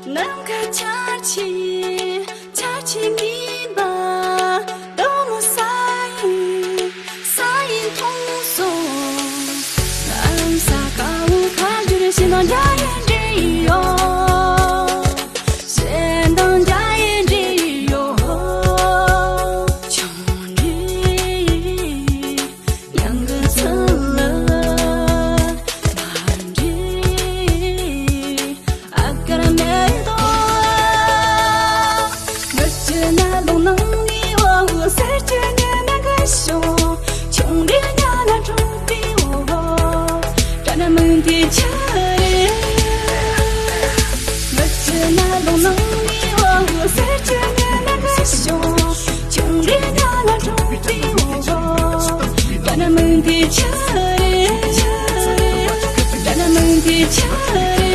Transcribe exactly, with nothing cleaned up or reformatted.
ནམ་མཁའ་འཆར་ཆེན། འཆར་ཆེན་མིན་པ། རྡོག་མོ་ས་ཡིན། ས་ཡིན་མཐོང་སོང་། ལམ་ས་དཀར་པོ་ཁ་བསྒྱུར་ཞེ་སྡང་རྒྱ་ཡན་འདྲེ་ཡོད། ཞེ་སྡང་རྒྱ་ཡན་འདྲེ་ཡོད། ཆུང་འདྲེ། ཡང་གི་ཚུལ་ལ་མ་འདྲེས། ཨ་ཀར་མེ་ཏོག་ངུ་ཅི་ན་ལུང་ནང་ནི་བ་འུ་ཟེར་གྱི་ཉི་མ་གི་ཤོང་ཆུང་འདྲེ་ཉ་ན་གྲོང་པའི་འོ། ད་ན་མིན་དེ་ཆ་རེད། ངུ་ཅི་ན་ལུང་ནང་ནི་བ་འུ་ཟེར་གྱི་ཉི་མ་གི་ཤོང་ཆུང་འདྲེ་ཉ་ན་གྲོང་པའི་འོ། ད་ན་མིན་དེ་ཆ་རེད། ད་ན་མིན་དེ་ཆ་རེད།